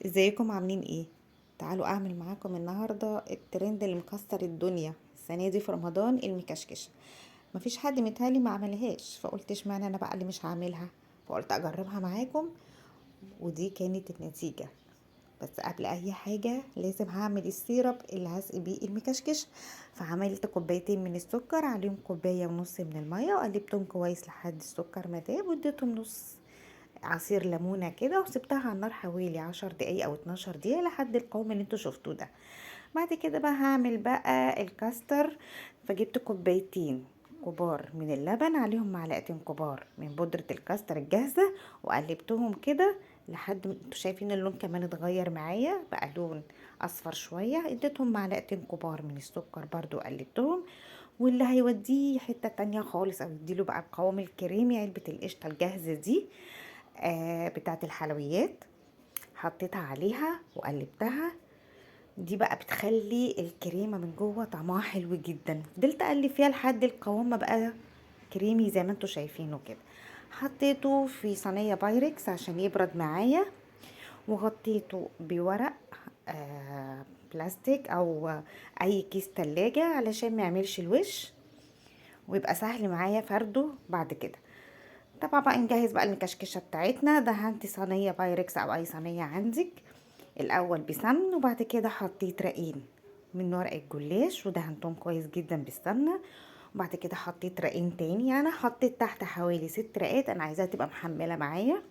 ازيكم عاملين ايه؟ تعالوا اعمل معاكم النهارده الترند اللي مكسر الدنيا السنة دي في رمضان، المكشكشه. مفيش حد متهيألي ما عملهاش، فقلت اشمعنى انا بقى اللي مش هعملها، فقلت اجربها معاكم ودي كانت النتيجة. بس قبل اي حاجة لازم هعمل ال syrup اللي هسقي بيه المكشكش. فعملت كوبايتين من السكر، عليهم كوباية ونص من المية، وقلبتهم كويس لحد السكر ما داب، واديتهم نص عصير ليمونه كده، وسبتها على النار حوالي 10 دقايق او 12 دقيقة لحد القوام اللي انتوا شفتوه ده. بعد كده بقى هعمل بقى الكاستر. فجبت كوبايتين كبار من اللبن، عليهم معلقتين كبار من بودرة الكاستر الجاهزة، وقلبتهم كده لحد ما انتوا شايفين اللون كمان اتغير معايا، بقى لون اصفر شوية. اديتهم معلقتين كبار من السكر برضو وقلبتهم. واللي هيوديه حتة تانية خالص او يديله بقى القوام الكريمي، علبة القشطة الجاهزة دي بتاعت الحلويات، حطيتها عليها وقلبتها. دي بقى بتخلي الكريمة من جوه طعمها حلو جدا. فضلت اقلب فيها لحد القوام ما بقى كريمي زي ما انتوا شايفينه كده. حطيته في صينية بايركس عشان يبرد معايا، وغطيته بورق بلاستيك او اي كيس تلاجة علشان ما يعملش الوش ويبقى سهل معايا فرده بعد كده. طبعا بقى نجهز بقى المكشكشة بتاعتنا. دهنت صينية بايركس او اي صينية عندك الاول بسمن، وبعد كده حطيت رقين من ورق الجلاش ودهنتهم كويس جدا بالسمنة، وبعد كده حطيت رقين تاني. انا حطيت تحت حوالي 6 رقات، انا عايزاها تبقى محملة معايا،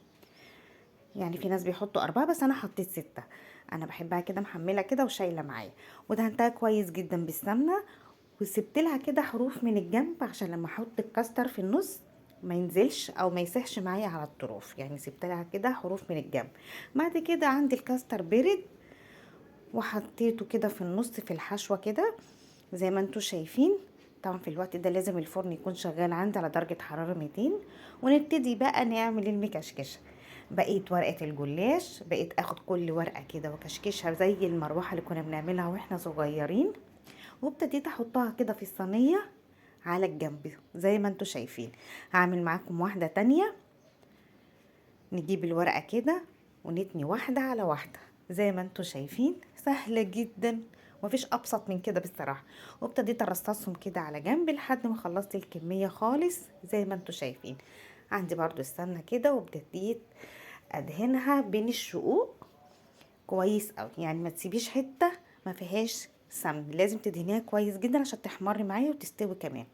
يعني في ناس بيحطوا 4 بس انا حطيت 6، انا بحبها كده محملة كده وشايلة معايا. ودهنتها كويس جدا بالسمنة، وسبت لها كده حروف من الجنب عشان لما احط الكاستر في النص ما ينزلش او ما يسيحش معايا على الطروف، يعني سبت لها كده حروف من الجنب. بعد كده عندي الكاستر برد وحطيته كده في النص في الحشوة كده زي ما انتوا شايفين. طبعا في الوقت ده لازم الفرن يكون شغال عندي على درجة حرارة 200. ونبتدي بقى نعمل المكشكشة. بقيت ورقة الجلاش بقيت اخد كل ورقة كده وكشكشها زي المروحة اللي كنا بنعملها واحنا صغيرين، وابتديت احطها كده في الصينية على الجنب زي ما انتوا شايفين. هعمل معاكم واحدة تانية. نجيب الورقة كده ونتني واحدة على واحدة زي ما انتوا شايفين، سهلة جدا ومفيش ابسط من كده بالصراحة. وابتديت ارصصهم كده على جنب لحد ما خلصت الكمية خالص زي ما انتوا شايفين. عندي برضو السمنة كده وابتديت ادهنها بين الشقوق كويس قوي، يعني ما تسيبيش حتة ما فيهاش سمن، لازم تدهنيها كويس جدا عشان تحمر معايا وتستوي كمان.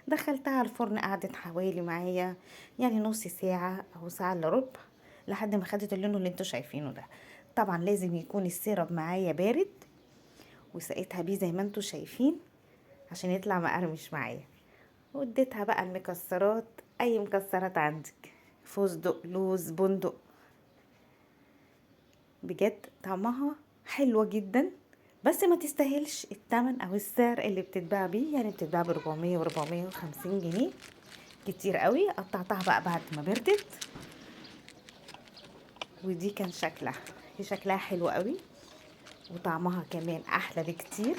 دخلتها على الفرن، قعدت حوالي معايا يعني نص ساعة او ساعة الا ربع لحد ما خدت اللون اللي انتوا شايفينه ده. طبعا لازم يكون السيرب معايا بارد، وسقيتها بيه زي ما انتوا شايفين عشان يطلع مقرمش معايا. واديتها بقى المكسرات، اي مكسرات عندك، فستق، لوز، بندق، بجد طعمها حلوة جدا، بس ما تستاهلش التمن او السعر اللي بتتباع بيه، يعني بتتباع بأربعمية وأربعمية وخمسين جنيه، كتير قوي. قطعتها بقى بعد ما بردت، ودي كان شكلها، هي شكلها حلو قوي وطعمها كمان احلى بكتير.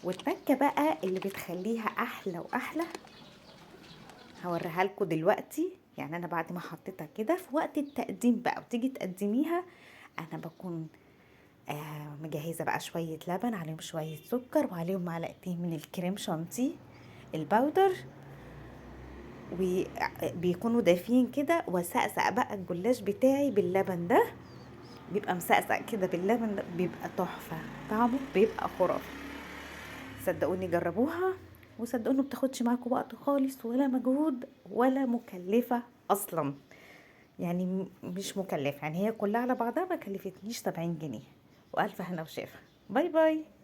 والتكه بقى اللي بتخليها احلى واحلى هوريها لكم دلوقتي. يعني انا بعد ما حطيتها كده في وقت التقديم بقى وتيجي تقدميها، انا بكون مجهزة بقى شوية لبن عليهم شوية سكر وعليهم معلقتين من الكريم شانتيه الباودر، وبيكونوا دافين كده، وسقسق بقى الجلاش بتاعي باللبن ده، بيبقى مسقسق كده باللبن ده، بيبقى تحفة، طعمه بيبقى خرافي. صدقوني جربوها، وصدقوني بتاخدش معاكم وقت خالص ولا مجهود ولا مكلفة اصلا، يعني مش مكلفة، يعني هي كلها على بعضها ما كلفتنيش 70 جنيه. وألف هنا وشفا. bye bye.